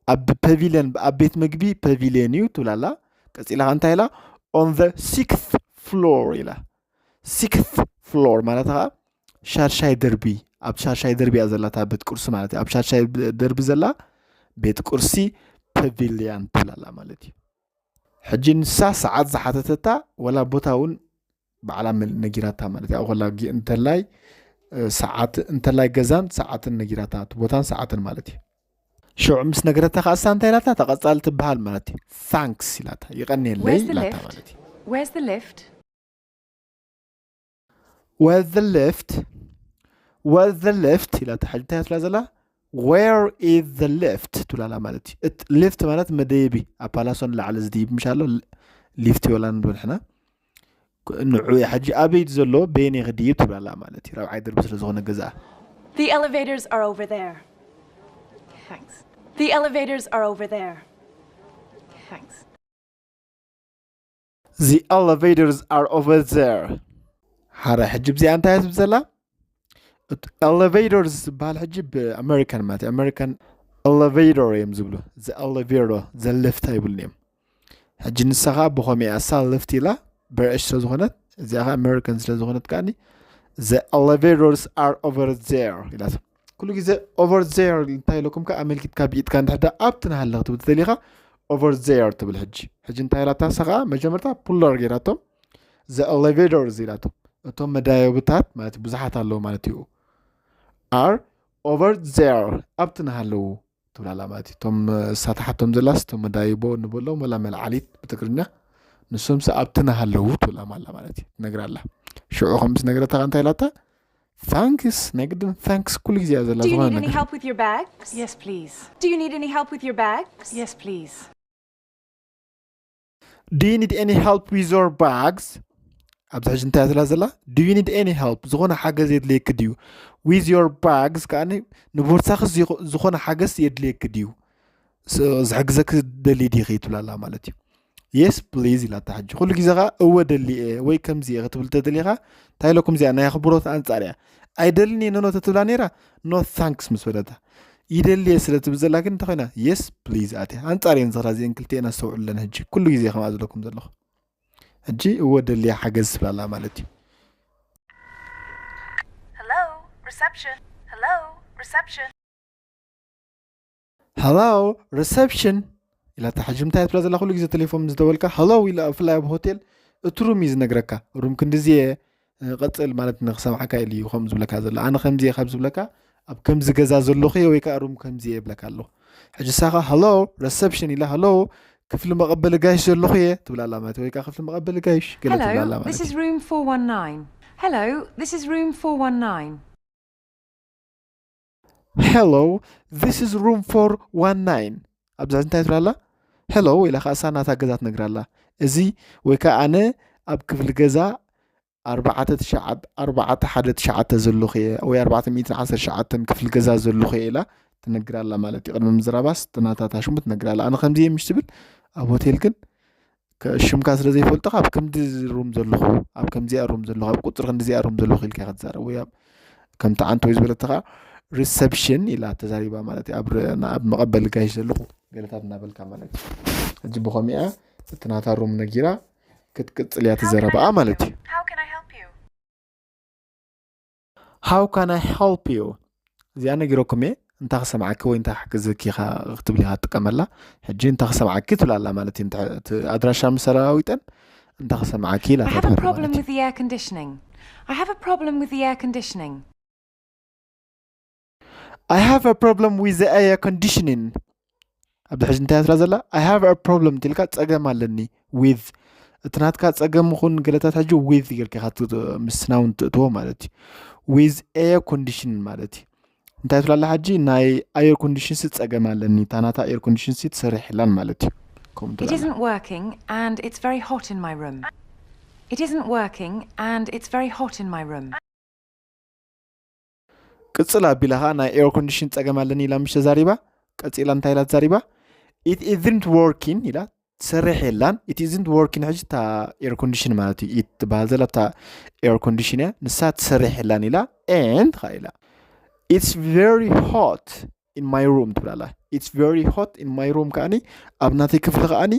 ኣብ ፓቪልዮን፣ ኣብ ቤት ምግቢ ፓቪልዮን እዩ ትብላ ኣላ። ቀፂላ ከ እንታይ ኢላ? On the sixth floor ኢላ። Sixth floor ማለት ከዓ ሻድሻይ ደርቢ፣ ኣብ ሻድሻይ ደርቢ እያ ዘላ እታ ቤት ቁርሲ ማለት እዩ። ኣብ ሻድሻይ ደርቢ ዘላ ቤት ቁርሲ ፓቪልዮን ትብላ ኣላ ማለት እዩ። ሕጂ ንሳ ሰዓት ዝሓተተታ ወላ ቦታ እውን ባዕላ መል- ነጊራታ ማለት እዩ። ኣብ ኮላ ጊ- እንተላይ እ፣ ሰዓት እንተላይ ገዛን ሰዓትን ነጊራታ፣ እቲ ቦታን ሰዓትን ማለት እዩ። ሽዑ ምስ ነገረታ ከኣ እሳ እንታይ ኢላታ? ተቐጻሊ ትበሃል ማለት እዩ። Thanks ኢላታ፣ ይቐንየለይ Where's the ኢላታ lift? ማለት እዩ። Where's the lift? Where's the lift? Where's the lift ኢላታ። ሕጂ እንታይ ትብላ ዘላ? Where is the lift ትብላላ ማለት እዩ። እት- ሊፍት ማለት መደየቢ፣ ኣብ ፓላሶ ንላዕሊ ዝድይብ ምሽ ኣሎ፣ ል- ሊፍት ይበላ ንብል ንሕና። ክ- ንዑ እያ ሕጂ ኣበይ እዩ ዘሎ? በየነይ ክድይብ ትብላላ ማለት እዩ። ራብዓይ ደርቢ ስለ ዝኾነ ገዛ። The elevators are over there. Thanks. The elevators are over there. Thanks. The elevators are over there። ሓረ ሕጂ ብዚኣ እንታይ እያ ትብል ዘላ? እቲ ኤሌቬተርስ ዝበሃል ሕጂ ብኣሜሪካን ማለት እዩ። ኣሜሪካን ኤሌቬተር እዮም ዝብሉ። The elevator፣ the lift ኣይብሉን እዮም። ሕጂ ንሳ ኸዓ ብኸመይ እያ እሳ ሊፍት ኢላ፣ ብሪቲሽ ስለ ዝኾነት፣ እዚኣ ኸዓ ኣሜሪካን ስለ ዝኾነት ከዓኒ the elevators are over there ኢላቶ። ኩሉ ግዜ over there እንታይ ኢለኩም ከ ኣመልኪትካ ብኢድካ እንድሕር ደኣ ኣብቲ ንሃለ ክትብል ተደሊኻ over there ትብል። ሕጂ ሕጂ እንታይ ኢላታ ንሳ ኸዓ መጀመርታ ፕሉራል ገይራቶ the elevators ኢላቶ። እቶም መዳየብታት ማለት ብዙሓት ኣለዉ ማለት እዩ። Are over there ኣብቲ ንሃለዉ ትብላላ ማለት እዩ። እቶም እሳ ትሓቶም ዘላስ እቶም መዳይቦ ንበሎም ወላ መልዓሊት ብትግርኛ ንሶምስ ኣብቲ ንሃለዉ ትብላ ኣላ ማለት እዩ። ትነግራ ኣላ። ሽዑ ከምስ ነግረታ እንታይ ኢላታ? Thanks፣ ናይ ግድን thanks ኩሉ ግዜ እያ ዘላ። Do you ዝኾነ need any ነገር help with your bags? Yes, please. Do you need any help with your bags? Yes, please. Do you need any help with your bags? ኣብዚ ሕጂ እንታይ ትብላ ዘላ? Do you need any help? ዝኾነ ሓገዝ የድልየኪ ድዩ? With your bags ከኣ ንቦርሳኺ ዝኾ- ዝኾነ ሓገዝ የድልየኪ ድዩ? ስ- ዝሕግዘኪ ደሊ ዲኺ ትብላላ ማለት እዩ። Yes please ኢላታ። ሕጂ ኩሉ ግዜ ኸዓ እወ ደሊ እየ ወይ ከምዚ እየ ክትብል ተደሊኻ እንታይ ኢለኩም እዚኣ ናይ ኣኽብሮት ኣንጻር እያ። ኣይደልን እየ ኖኖ ተትብላ ነይራ no thanks ምስ በለታ ይደሊ እየ ስለ ትብል ዘላ ግን እንታይ ኮይና yes please ኣትያ። ኣንጻር እየን ዝኽራ እዚአን ክልቲኤን ኣስተውዕለን። ሕጂ ኩሉ ግዜ ከምኣ ዝለኩም ዘለኹ ሕጂ እወ ደልያ ሓገዝ ትብላላ ማለት እዩ። Hello, reception. Hello, reception. Hello reception ኢላታ። ሕጂ እንታይ ትብላ ዘላ? ኩሉ ግዜ ቴሌፎን ምስ ደወልካ hello ኢላ፣ ብፍላይ ኣብ ሆቴል እቲ ሩም እዩ ዝነግረካ። ሩም ክንድዚ እየ፣ እ፣ ቀጽል ማለት ንክሰምዓካ ኢሉ እዩ ከምኡ ዝብለካ ዘሎ። ኣነ ከምዚ እየ ካብ ዝብለካ ኣብ ከምዚ ገዛ ዘለኹ እየ ወይ ከዓ ሩም ከምዚ እየ ይብለካ ኣለኹ። ሕጂ ንሳኻ hello reception ኢላ hello ክፍሊ መቐበሊ ጋይሽ ዘለኹ እየ ትብላ ኣላ ማለት እዩ። ወይ ከዓ ክፍሊ መቐበሊ ጋይሽ ገለ ትብላ ኣላ ማለት እዩ። Hello, this is room four one nine. Hello, this is room four one nine. Hello, this is room four one nine. ኣብዚ ሕጂ እንታይ ትብላ ኣላ? Hello ኢላ ከዓ እሳ ናታ ገዛ ትነግራ ኣላ። እዚ ወይ ከዓ ኣነ ኣብ ክፍሊ ገዛ ኣርባዕተ ትሽዓተ ኣርባዕተ ሓደ ትሽዓተ ዘለኹ እየ ወይ ኣርባዕተ ሚእትን ዓሰርተ ትሽዓተን ክፍሊ ገዛ ዘለኹ እየ ኢላ ትነግር ኣላ ማለት እዩ። ቅድሚ ምዝራባስ እቲ ናታ እታ ሽሙ ትነግር ኣላ። ኣነ ከምዚ እየ ምሽ ትብል ኣብ ሆቴል ግን ከ- ሽምካ ስለ ዘይፈልጦ ኣብ ከምዚ ሩም ዘለኹ ኣብ ከምዚኣ ሩም ዘለኹ ኣብ ቁፅሪ ክንዲዚኣ ሩም ዘለኹ ኢልካ ክትዛረብ ወይ ኣብ ከምቲ ዓንተ ወይ ዝበለትኻ ሪሰፕሽን ኢላ ተዛሪባ ማለት እዩ። ኣብ ር- ኣብ መቐበሊ ጋይሽ ዘለኹ ገለታት እናበልካ ማለት እዩ። ሕጂ ብኸሚኣ እቲ ናታ ሩም ነጊራ ክትቅፅል እያ ትዘረባኣ ማለት እዩ። How can I help you? How can I help you? እዚኣ ነጊረኩም እየ። እንታይ ክሰምዓኪ ወይ እንታይ ክሕግዘኪ ኢኻ ክትብል ኢኻ ትጥቀመላ። ሕጂ እንታይ ክሰምዓኪ ትብላ ኣላ ማለት እዩ። እንታይ- እቲ ኣድራሻ ምስ ተለዋዊጠን እንታይ ክሰምዓኪ ኢላ I have a ትብላ problem ማለት እዩ። With the air conditioning. I have a problem with the air conditioning. I have a problem with the air conditioning. ኣብዚ ሕጂ እንታይ ትብላ ዘላ? I have a problem ትልካ ጸገም ኣለኒ with እቲ ናትካ ጸገም ይኹን ገለታት ሕጂ with ጌርካ ኢኻ ት- ምስ ናውን ትእትዎ ማለት እዩ። With air condition ማለት እዩ። እንታይ ትብላ ኣላ ሕጂ? ናይ ኣየር ኮንዲሽን ሲ ጸገም ኣለኒ፣ እታ ናታ ኣየር ኮንዲሽን ሲ ትሰርሕ የላን ማለት እዩ። ከምኡ It ትብላ ኣላ። Isn't working and it's very hot in my room. It isn't working and it's very hot in my room. ቅጽል ኣቢላ ኸዓ ናይ ኤር ኮንዲሽን ጸገም ኣለኒ ኢላ ምሽ ተዛሪባ። ቀጺላ እንታይ ኢላ ተዛሪባ? It isn't working ኢላ ትሰርሕ የላን። It isn't working ሕጂ እታ ኤር ኮንዲሽን ማለት እዩ። It ትበሃል ዘላ እታ ኤር ኮንዲሽን እያ። ንሳ ትሰርሕ የላን ኢላ and ኸዓ ኢላ It's very hot in my room ትብላላ። It's very hot in my room ከዓኒ ኣብ ናተይ ክፍሊ ከዓኒ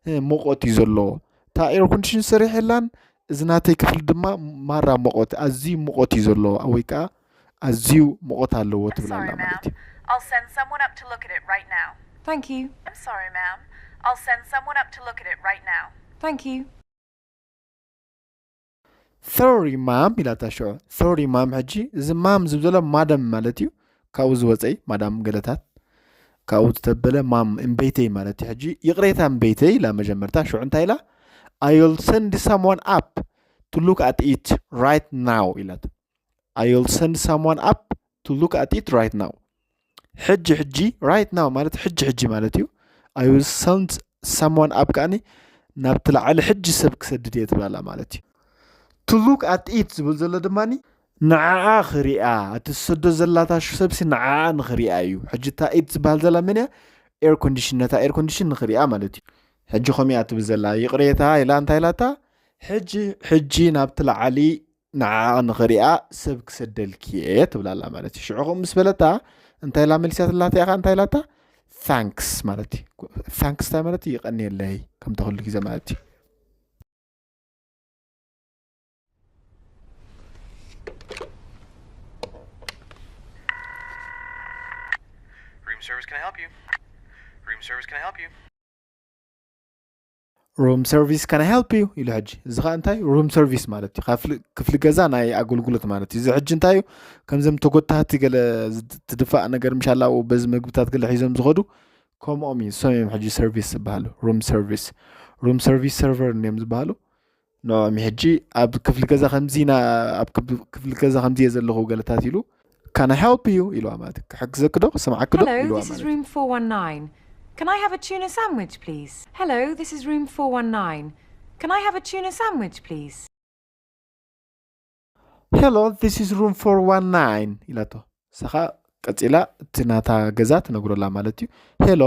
እ፣ ሙቐት እዩ ዘለዎ። እታ ኤር ኮንዲሽን ትሰርሕ የላን። እዚ ናተይ ክፍሊ ድማ ማራ ሙቐት ኣዝዩ ሙቐት እዩ ዘለዎ ወይ ከዓ ኣዝዩ ሙቐት ኣለዎ I'm ትብላ sorry, ኣላ ማለት ma'am. እዩ። I'll send someone up to look at it right now. Thank you. I'm sorry, ma'am. I'll send someone up to look at it right now. Thank you. Sorry ma'am ኢላታ ሽዑ። Sorry ma'am ሕጂ እዚ ማም ዝብል ዘሎ ማደም ማለት እዩ። ካብኡ ዝወፀይ ማዳም ገለታት ካብኡ ዝተበለ ማም እምበይተይ ማለት እዩ። ሕጂ ይቕሬታ እምበይተይ ኢላ መጀመርታ። ሽዑ እንታይ ኢላ? I'll send someone up to look at it right now ኢላት። I'll send someone up to look at it right now. ሕጂ ሕጂ right now ማለት ሕጂ ሕጂ ማለት እዩ። I will send someone up ከዓኒ ናብቲ ላዕሊ ሕጂ ሰብ ክሰድድ እየ ትብላላ ማለት እዩ። To look at it ዝብል ዘሎ ድማ ንዓኣ ክሪኣ እቲ ዝሰዶ ዘላታ ሰብሲ ንዓኣ ንክሪኣ እዩ። ሕጂ እታ it ዝበሃል ዘላ መን እያ? ኤር ኮንዲሽን ነታ ኤር ኮንዲሽን ንክሪኣ ማለት እዩ። ሕጂ ከምኡ እያ ትብል ዘላ ይቕሬታ ኢላ እንታይ ኢላታ? ሕጂ ሕጂ ናብቲ ላዕሊ ንዓኣ ንኽሪኣ ሰብ ክሰደልኪ እየ ትብላላ ማለት እዩ። ሽዑ ከምኡ ምስ በለታ እንታይ ኢላ መሊሳትላታ ኢኻ እንታይ ኢላታ? Thanks ማለት እዩ። Thanks እንታይ ማለት እዩ? ይቐንየለይ ከምታ ኩሉ ግዜ ማለት እዩ። Room service, can I help you? Room service, can I help you? Room service, can I help you? ኢሉ ሕጂ እዚ ኸዓ እንታይ room service ማለት እዩ። ክፍሊ ገዛ ናይ ኣገልግሎት ማለት እዩ። እዚ ሕጂ እንታይ እዩ? ከምዞም ተጎታህቲ ገለ ትድፋእ ነገር ምሻላኡ በዚ ምግብታት ገለ ሒዞም ዝኸዱ ከምኦም እዩ። እሶም እዮም ሕጂ service ዝበሃሉ። Room service፣ room service server እዮም ዝበሃሉ። ንዕኦም ሕጂ ኣብ ክፍሊ ገዛ ከምዚ ኢና ኣብ ክፍሊ ገዛ ከምዚ እየ ዘለኹ ገለታት ኢሉ Can I help you? ኢልዋ ማለት እዩ። ክሕግዘኪ ዶ ክሰምዓኪ ዶ Hello, ኢልዋ this is ማለት እዩ። room four one nine. Can I have a tuna sandwich, please? Hello, this is room four one nine. Can I have a tuna sandwich, please? Hello, this is room four one nine ኢላቶ። ንሳ ኸዓ ቀጺላ እቲ ናታ ገዛ ትነግሮ ኣላ ማለት እዩ። ሄሎ፣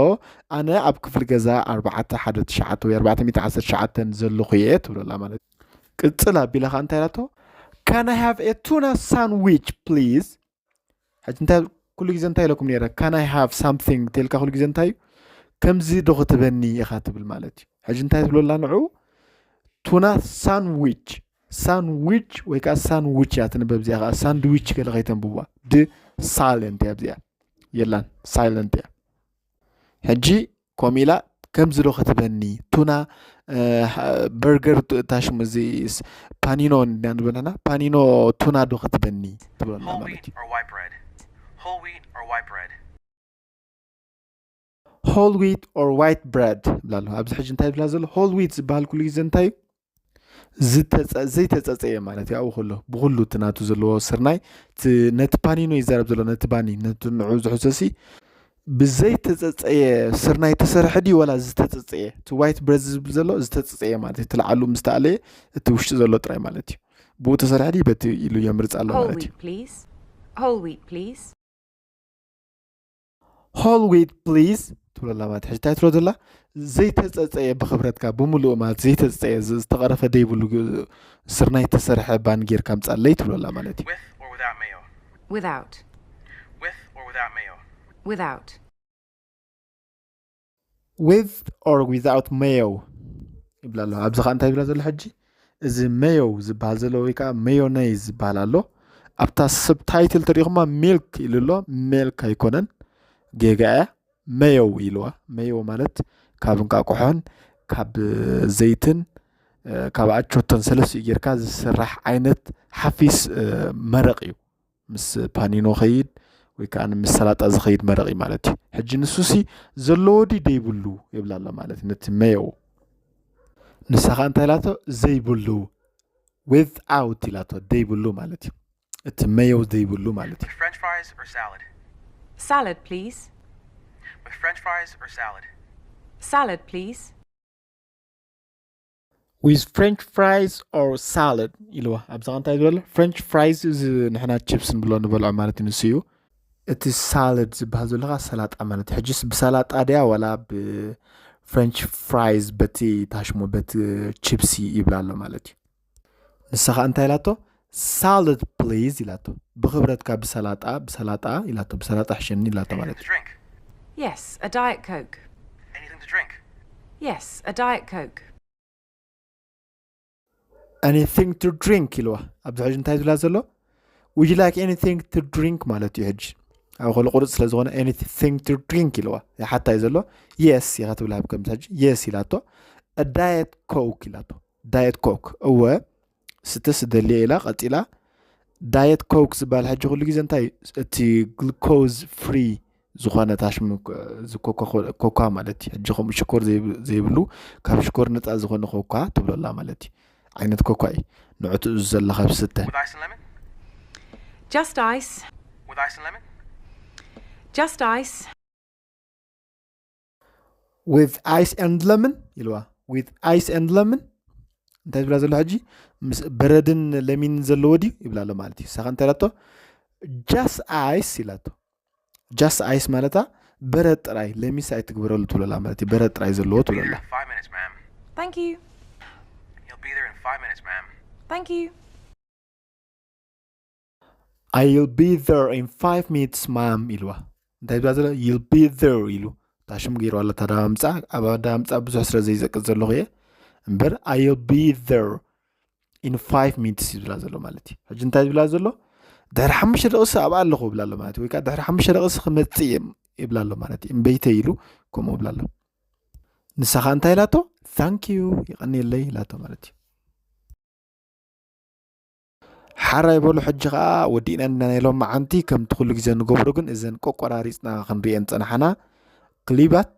ኣነ ኣብ ክፍሊ ገዛ ኣርባዕተ ሓደ ትሽዓተ ወይ ኣርባዕተ ሚእቲ ዓሰርተ ትሽዓተ ዘለኹ እየ ትብሎ ኣላ ማለት እዩ። ቅጽል ኣቢላ ኸዓ እንታይ ኢላቶ? Can I have a tuna sandwich please? ሕጂ እንታይ ኩሉ ግዜ እንታይ ኢለኩም ነይረ? Can I have something ተልካ ኩሉ ግዜ እንታይ እዩ? ከምዚ ዶ ክትበኒ ኢኻ ትብል ማለት እዩ። ሕጂ እንታይ ትብሎ ኣላ ንዑ? ቱና ሳንዊች፣ ሳንዊች ወይ ከዓ ሳንዊች እያ ትንበብ። እዚኣ ከዓ ሳንድዊች ገለ ከይተንብብዋ። ድ ሳይለንት እያ እዚኣ። የላን፣ ሳይለንት እያ። ሕጂ ከምኡ ኢላ ከምዚ ዶ ክትበኒ? ቱና፣ እ፣ በርገር፣ ቱ-፣ እታ ሽሙ እዚ ስ-፣ ፓኒኖ ኢና ንብል ንሕና። ፓኒኖ ቱና ዶ ክትበኒ? ትብለና Whole ማለት wheat እዩ። or white bread? Whole wheat or white bread? Whole wheat or white bread ይብላ ኣሎ። ኣብዚ ሕጂ እንታይ ይብላ ዘሎ? Whole wheat ዝበሃል ኩሉ ግዜ እንታይ እዩ? ዝተጸ- ዘይተጸጸየ ማለት እዩ። ኣብኡ ከሎ ብኩሉ እቲ ናቱ ዘለዎ ስርናይ፣ እቲ ነቲ ፓኒኖ ይዛረብ ዘሎ፣ ነቲ ባኒ፣ ነቲ ንዑ ዝሕዞ ሲ ብዘይተጸጸየ ስርናይ ተሰርሐ ድዩ ዋላ ዝተጸጸየ? እቲ white bread ዝብል ዘሎ ዝተጸጸየ ማለት እዩ። እቲ ላዕሉ ምስ ተኣለየ እቲ ውሽጢ ዘሎ ጥራይ ማለት እዩ። ብኡ ተሰርሐ ድዩ በቲ ኢሉ የምርጽ ኣሎ Whole ማለት እዩ። wheat, please. Whole wheat, please. Whole wheat please ትብለላ ማለት ሕጂ እንታይ ትብሎ ዘላ? ዘይተጸጸየ ብክብረትካ ብምሉእ ማለት ዘይተጸጸየ ዝ- ዝተቐረፈ ደይብሉ ግ- ስርናይ ተሰርሐ ባን ጌርካ ምጻለይ ትብለላ ማለት እዩ። With or without mayo? Without. With or without mayo? Without. With or without mayo ይብላ ኣሎ። ኣብዚ ኸዓ እንታይ ይብላ ዘሎ ሕጂ? እዚ mayo ዝበሃል ዘሎ ወይ ከዓ mayonnaise ዝበሃል ኣሎ። ኣብታ subtitle ተሪኹማ milk ኢሉ ኣሎ። Milk ኣይኮነን፣ ጌጋ እያ። Mayo ኢልዋ። Mayo ማለት ካብ እንቃቁሖን ካብ ዘይትን እ፣ ካብ ኣቾቶን ሰለስቲኡ ጌርካ ዝስራሕ ዓይነት ሓፊስ እ፣ መረቕ እዩ። ምስ ፓኒኖ ኸይድ ወይ ከዓ ምስ ሰላጣ ዝኸይድ መረቕ እዩ ማለት እዩ። ሕጂ ንሱ ሲ ዘለዎ ድዩ ደይብሉ ይብላ ኣሎ ማለት እዩ። ነቲ mayo ንሳ ኸዓ እንታይ ኢላቶ? ዘይብሉ፣ without ኢላቶ፣ ደይብሉ ማለት እዩ። እቲ mayo ዘይብሉ ማለት እዩ። With French fries or salad? Salad, please. With French fries or salad? Salad, please. With French fries or salad ኢልዋ። ኣብዚ ኸዓ እንታይ ዝበለ? French fries እዚ ንሕና ቺፕስ ንብሎ ንበልዖ ማለት እዩ፣ ንሱ እዩ። እቲ ሳለድ ዝበሃል ዘሎ ኸዓ ሰላጣ ማለት እዩ። ሕጂስ ብሰላጣ ድያ ዋላ ብ French fries በቲ ታሽሞ በቲ ቺፕሲ ይብላ ኣሎ ማለት እዩ። ንሳ ኸዓ እንታይ ኢላቶ? Salad please ኢላቶ። ብኽብረትካ ብሰላጣ፣ ብሰላጣ ኢላቶ፣ ብሰላጣ ሕሸኒ ኢላቶ ማለት እዩ። Drink? Yes, a Diet Coke. Anything to drink? Yes, a Diet Coke. Anything to drink ኢልዋ። ኣብዚ ሕጂ እንታይ ዝብላ ዘሎ? Would you like anything to drink ማለት እዩ። ሕጂ ኣብ ኸሉ ቁርፅ ስለ ዝኾነ anything to drink ኢልዋ ይሓታይ ዘሎ። Yes ኢኻ ትብላ። ኣብ ከምዚ ሕጂ yes ኢላቶ። A Diet Coke ኢላቶ። Diet Coke እወ ስተ ስደልየ ኢላ ቀፂላ። Diet Coke ዝበሃል ሕጂ ኩሉ ግዜ እንታይ እቲ glucose free ዝኾነ ታሽም ኮካ ማለት እዩ። ሕጂ ከምኡ ሽኮር ዘይብሉ ካብ ሽኮር ነፃ ዝኾነ ኮካ ትብለላ ማለት እዩ። ዓይነት ኮካ እዩ። ንዕትኡ ዘላ ካብ ስተ With ice and lemon? Just ice. With ice and lemon? Just ice. With ice and lemon ኢልዋ። With ice and lemon እንታይ ዝብላ ዘሎ ሕጂ? ምስ በረድን ለሚንን ዘለዎ ድዩ ይብላ ኣሎ ማለት እዩ። ሳኻ እንታይ ኢላቶ? Just ice ኢላቶ። Just ice ማለታ በረድ ጥራይ፣ ለሚስ ኣይትግበረሉ ትብለላ ማለት እዩ። በረድ ጥራይ ዘለዎ ትብለላ። Five minutes, ma'am. Thank you. He'll be there in five minutes, ma'am. Thank you. I'll be there in five minutes ma'am ኢልዋ። እንታይ ዝብላ ዘሎ? You'll be there ኢሉ ታሽም ገይሩ ኣሎ። ኣዳምፃ ኣብ ኣዳምፃ ብዙሕ ስለ ዘይዘቅጥ ዘለኹ እየ እምበር I'll be there in five minutes ይብላ ዘሎ ማለት እዩ። ሕጂ እንታይ ዝብላ ዘሎ? ድሕሪ ሓሙሽተ ደቕሲ ኣብኣ ኣለኹ ይብላ ኣሎ ማለት እዩ። ወይ ከዓ ድሕሪ ሓሙሽተ ደቕሲ ክመፅእ እየ ይብላ ኣሎ ማለት እዩ። እምበይተ ኢሉ ከምኡ ይብላ ኣሎ። ንሳ ኸዓ እንታይ ኢላቶ? Thank you ይቐንየለይ ኢላቶ ማለት እዩ። ሓራይ በሉ። ሕጂ ኸዓ ወዲእና ኢና ናይ ሎማዓንቲ። ከምቲ ኩሉ ግዜ ንገብሮ ግን እዘን ቆቆራሪፅና ክንሪኤን ፀናሓና ክሊባት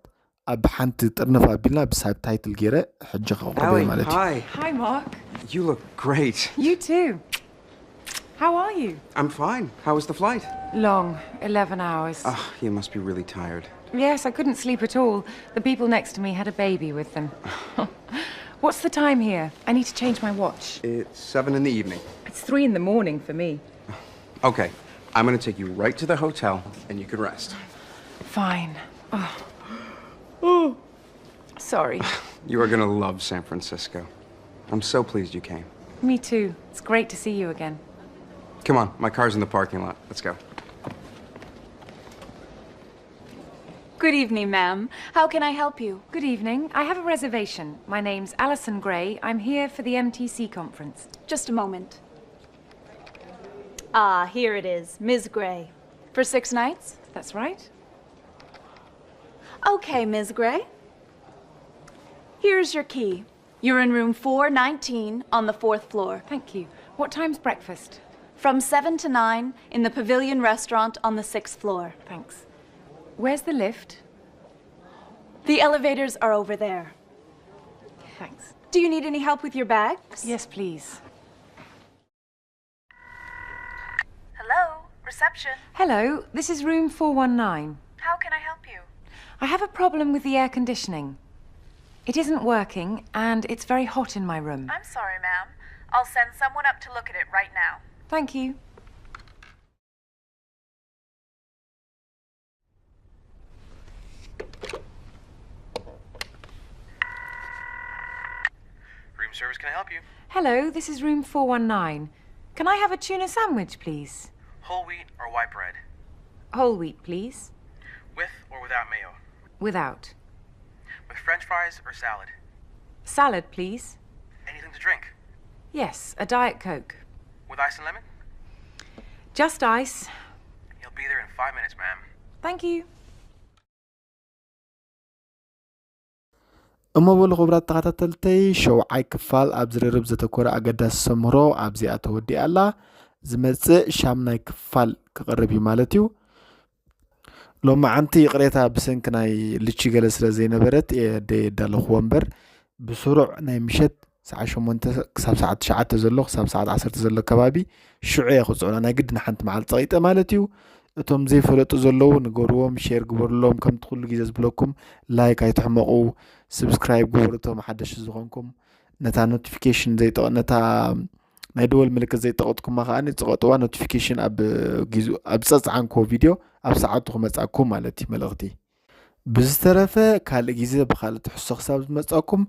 ኣብ ሓንቲ ጥርንፍ ኣቢልና ብሳብታይትል ገይረ ሕጂ ከቕርበ Allie, ማለት እዩ። Hi. Hi, Mark. You look great. You too. How are you? I'm fine. How was the flight? Long, eleven hours. Ah, you must be really tired. Yes, I couldn't sleep at all. The people next to me had a baby with them. What's the time here? I need to change my watch. It's seven in the evening. It's three in the morning for me. Okay, I'm gonna take you right to the hotel and you can rest. Fine. Oh. Sorry. You are gonna love San Francisco. I'm so pleased you came. Me too. It's great to see you again. Come on, my car's in the parking lot. Let's go. Good evening, ma'am. How can I help you? Good evening. I have a reservation. My name's Alison Gray. I'm here for the M T C conference. Just a moment. Ah, here it is, Miz Gray. For six nights? That's right. Okay, Miz Gray. Here's your key. You're in room four nineteen on the fourth floor. Thank you. What time's breakfast? From seven to nine in the Pavilion Restaurant on the sixth floor. Thanks. Where's the lift? The elevators are over there. Thanks. Do you need any help with your bags? Yes, please. Hello, reception. Hello, this is room four one nine. How can I help you? I have a problem with the air conditioning. It isn't working and it's very hot in my room. I'm sorry, ma'am. I'll send someone up to look at it right now. Thank you. Room service can I help you? Hello, this is room four one nine. Can I have a tuna sandwich, please? Whole wheat or white bread? Whole wheat, please. With or without mayo? Without. With french fries or salad? Salad, please. Anything to drink? Yes, a Diet Coke. With ice and lemon? Just ice. He'll be there in five minutes, ma'am. Thank you. እሞ በሉ ክቡራት ተኸታተልተይ፣ ሸውዓይ ክፋል ኣብ ዝርርብ ዘተኮረ ኣገዳሲ ሰምሮ ኣብዚኣ ተወዲኣ ኣላ። ዝመጽእ ሻምናይ ክፋል ክቕርብ እዩ ማለት እዩ። ሎማዓንቲ ይቕሬታ ብሰንኪ ናይ ልቺ ገለ ስለ ዘይነበረት እየ ደየዳለኹዎ እምበር፣ ብስሩዕ ናይ ምሸት ሰዓት ሸሞንተ ክሳብ ሰዓት ትሽዓተ ዘሎ፣ ክሳብ ሰዓት ዓሰርተ ዘሎ ከባቢ ሽዑ እየ ክጽዕኖ። ናይ ግድን ሓንቲ መዓልቲ ጸቒጠ ማለት እዩ። እቶም ዘይፈለጡ ዘለዉ ንገርዎም፣ ሼር ግበሩሎም። ከምቲ ኩሉ ግዜ ዝብለኩም፣ ላይክ ኣይትሕመቑ፣ ስብስክራይብ ግበሩ። እቶም ሓደሽቲ ዝኾንኩም፣ ነታ ኖቲፊኬሽን ዘይጠ ነታ ናይ ደወል ምልክት ዘይጠቐጥኩማ ከኣ ጽቐጥዋ። ኖቲፊኬሽን ኣብ ግዜኡ፣ ኣብ ጸጽዓንክዎ ቪድዮ ኣብ ሰዓቱ ክመጻኩም ማለት እዩ መልእኽቲ። ብዝተረፈ ካልእ ግዜ ብኻልእ ትሕዝቶ ክሳብ ዝመጻኩም